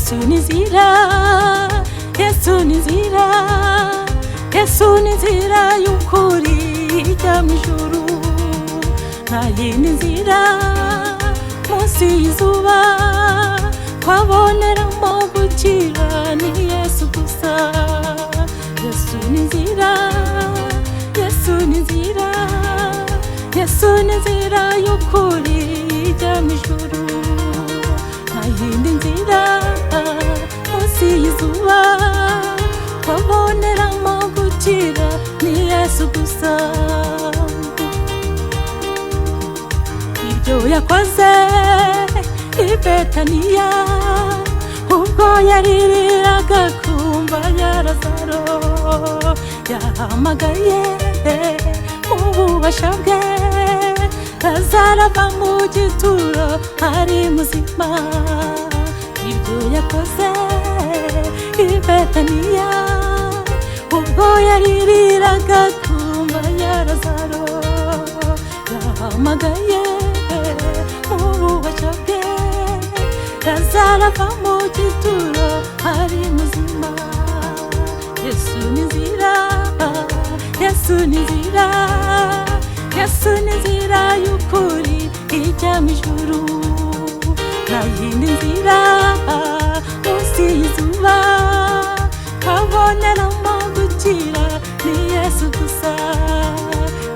Yesu ni nzira, Yesu ni nzira, Yesu ni nzira y'ukuri ijya mu ijuru. Nta yindi nzira munsi y'izuba twaboneramo gukira, ni Yesu gusa. Yesu ni nzira, Yesu ni nzira, Yesu ni nzira y'ukuri ijya mu ijuru. Nta yindi nzira munsi y'izuba twaboneramo gukira, ni Yesu gusa. Ibyo yakoze i Betaniya ubwo yaririraga kumva ya Lazaro, yahamagaye mu bubasha bwe, Lazaro ava mu gituro ari muzima. Ibyo yakoze i Betaniya ubwo yaririraga kumva ya Lazaro, yahamagaye mu bubasha bwe, Lazaro ava mu gituro ari muzima. Yesu ni nzira, Yesu ni nzira, Yesu ni nzira y'ukuri ijya mu ijuru. Nta yindi nzira munsi y'izuba twaboneramo gukira, ni Yesu gusa.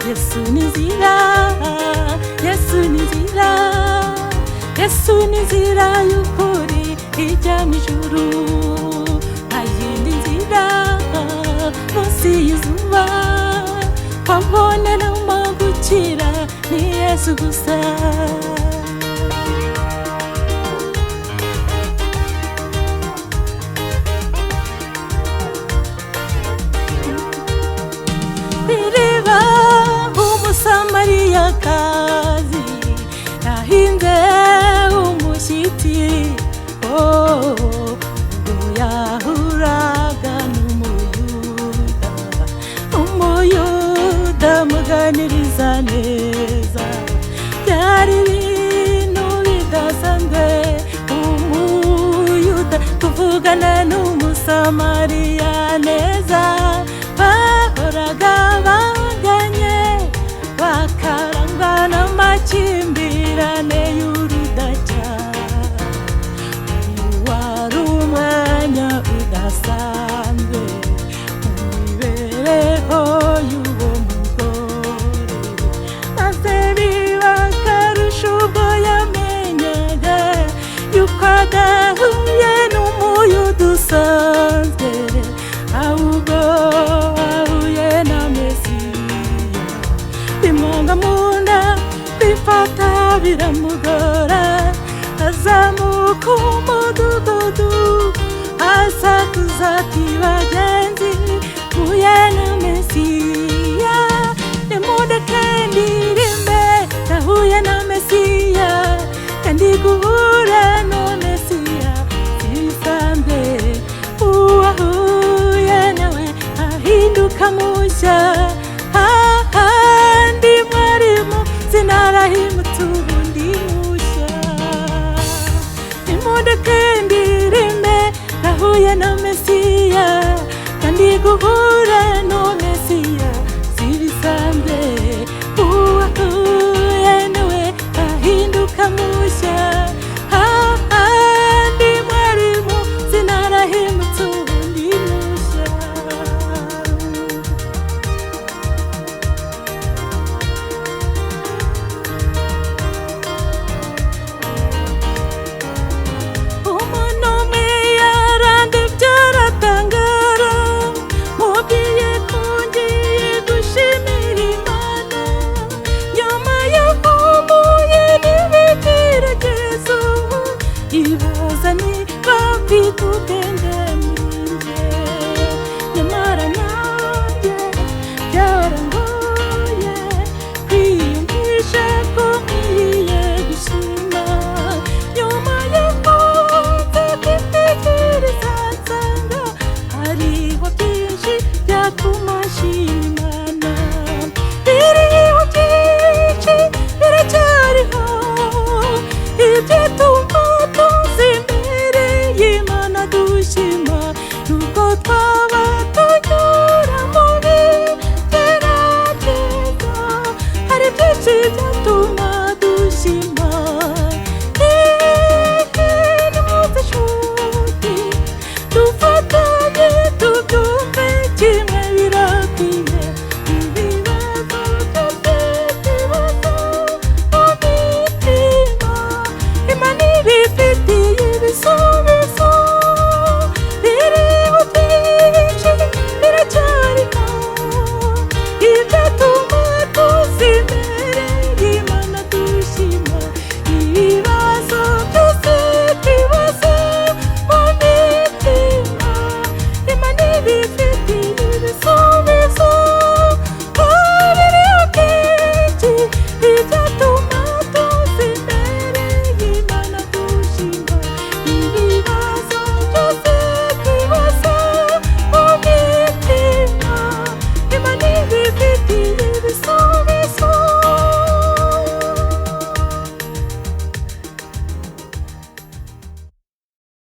Yesu ni nzira, Yesu ni nzira, Yesu ni nzira y'ukuri ijya mu ijuru. Nta yindi nzira munsi y'izuba twaboneramo gukira, ni Yesu gusa. Kw'iriba umusamariyakazi yahinze umushyitsi, oh, ubwo yahuraga n'umuyuda, umuyuda amuganiriza neza. Byari ibintu bidasanzwe umuyuda kuvugana n'umusamariya neza. Bahoraga banganye bakarangwa n'amakimbirane y'urudaca. Uyu wari umwanya udasanzwe mu mibereho y'uwo mugore, maze biba akarusho ubwo yamenyaga yuko adahuye n'umuyuda usanzwe, ahubwo ahuye na Mesiya. Bimwanga mu nda kwifata biramugora, azamuka umudugudu asakuza ati bagenzi mpuye na Mesiya, nimureke ndi